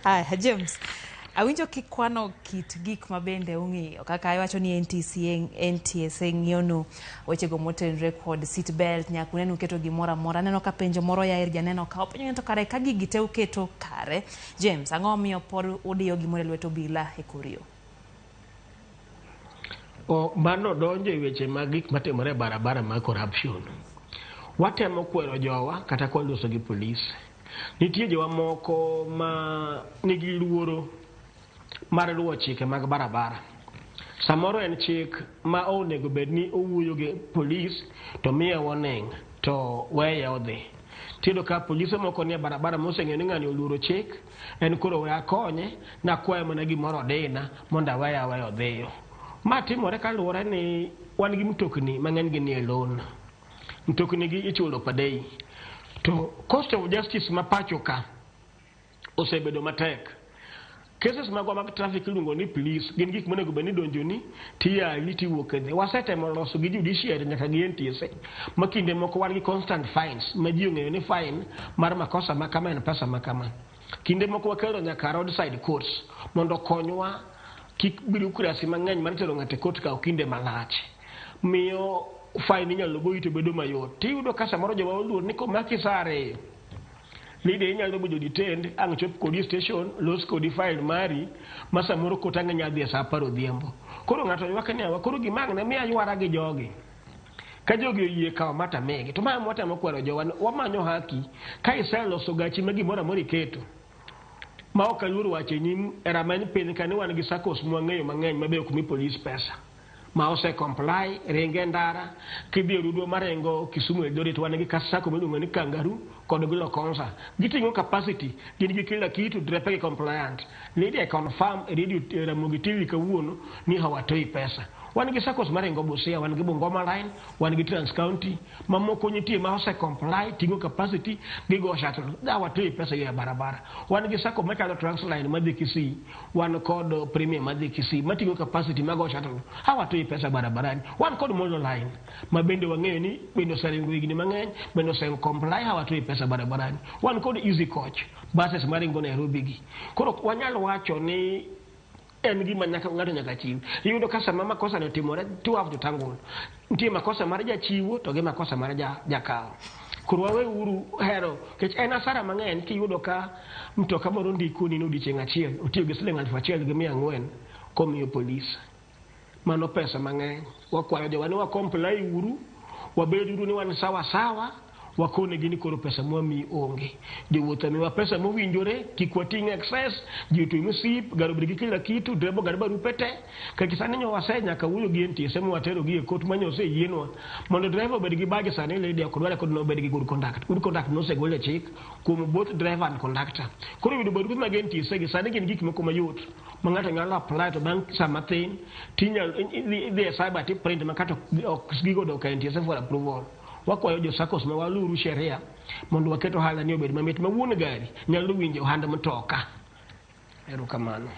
Aya, James, awinjo kikwano kit gik ma bende ung'iyo kaka iwacho ni NTCA, NTSA ng'iyonu wechego motenore kod seat belt, nyaka uneno uketo gimoro amora. Aneno ka penjo moro ya ir janeno ka openjo ni to kare ka gigi te uketo kare. James, ang'o momiyo pod udiyo gimoro e lwet obila e kor yo? O, mano donjo e weche mag gik matimore e barabara mag corruption. Watemo kwero jowa kata kwaloso gi polis. Nitie jowa moko ma nigi luoro mar luwo chike mag barabara. Samoro en chik ma onego bed ni owuoyo gi polis to miye warning to weye odhi. Tiyudo ka polise moko nie barabara moseng'eyo ni ng'ani oluoro chik, en koro we akonye, nakwaye mana gimoro odina mondo aweye aweya odhiyo. Ma timore kaluwore ni wan gi mtokni mang'eny gi nie loan. Mtokni gi ichulo per day. To cost of justice ma pacho ka osebedo matek. Cases magwa mag traffic iluongo ni police gin gik monego bed ni donjoni tiyali tiwuok e dhi. Wasetemo loso gi judiciary nyaka gi NTSA ma kinde moko wan gi constant fines ma ji ong'eyo ni fine mar makosa ma kama en pesa ma kama. Kinde moko wakelo nyaka roadside courts mondo okonywa kik bureaucracy mang'eny mar tero ng'ato e court kaw kinde malach. Miyo fine inyalo goyi to bedo mayot. Tiyudo ka samoro joma oluor ni komaki sa 2 Lydia inyalo bedo detained ang' chop kodi e station los kodi file mari ma samoro court ang' inyalo dhi e sa 10 odhiambo. Koro ng'ato ywak ni awa koro gima ang' ne miya ywara gi jogi. Ka jogi oyie kawo ma tamigi. To ma ema watemo kwero jowa ni wamanyo haki ka iseloso gachi ma gimoro amora iketo ma ok aluor wacho e nyim e rameny piny ka ni wan gi SACCOS mwang'eyo mang'eny ma be ok mi polis pesa ma ose comply ringe ndara kidhi e rudwa maringo Kisumu Eldoret wan gi SACCO miluongo ni Kangaroo kod Gloconsa giting'o capacity gin gi kila kitu drepe gi compliant Lydia confirm e radio e Ramogi TV kawuono ni hawatoi pesa wan gi SACCOS maringo Busia wan gi Bungoma line wan gi Trans County mamoko nitie ma ose comply ting'o capacity gigo shuttle hawatoi pesa e barabara wan gi SACCO machalo Transline madhi Kisii wan kod Premier madhi Kisii mating'o capacity mago shuttle hawatoi pesa barabarani wan kod Molo line ma bende wang'eyo ni bende oseringo higni mang'eny bende ose comply hawatoi pesa barabarani wan kod Easy Coach buses maringo Nairobi gi koro ok wanyal wacho ni en gima nyaka ng'ato nyaka chiw iyudo ka sama makosa ni otimore two have to tangle nitie makosa mar jachiwo to gi makosa mar jakawo koro waweuru hero nikech en asara mang'eny kiyudo ka mtoka moro ndikoni ni odiochieng' achiel otiyo gi siling 1400 komiyo polis mano pesa mang'eny wakwayo jowa ni wa comply uru wabed uru ni wan sawa sawa wakonegi ni koro pesa mwamiyi onge jowuoth amiwa pesa mowinjore kik wating' excess ji otwe mosip gari obed gi kila kitu dereba ogar barupe te kech sani nyo wase nyaka wuoyo gi NTSA mwatero gi e court ma nyo oseyienwa mondo driver obed gi badge sani Lydia ok dware kod nobed gi good conduct good conduct nosegol e chik kuom both driver and conductor koro yudo barupe mag NTSA gi sani gin gik moko mayot ma ng'ato nyalo apply to bang' sa mathin tinyalo idhi e cyber ti print ma kata ok gigo dok e NTSA for approval wakwayo jo SACCOS ma waluru sheria mondo waket ohala ni obed mamit ma wuon gari nyalo winjo ohand mtoka erokamano.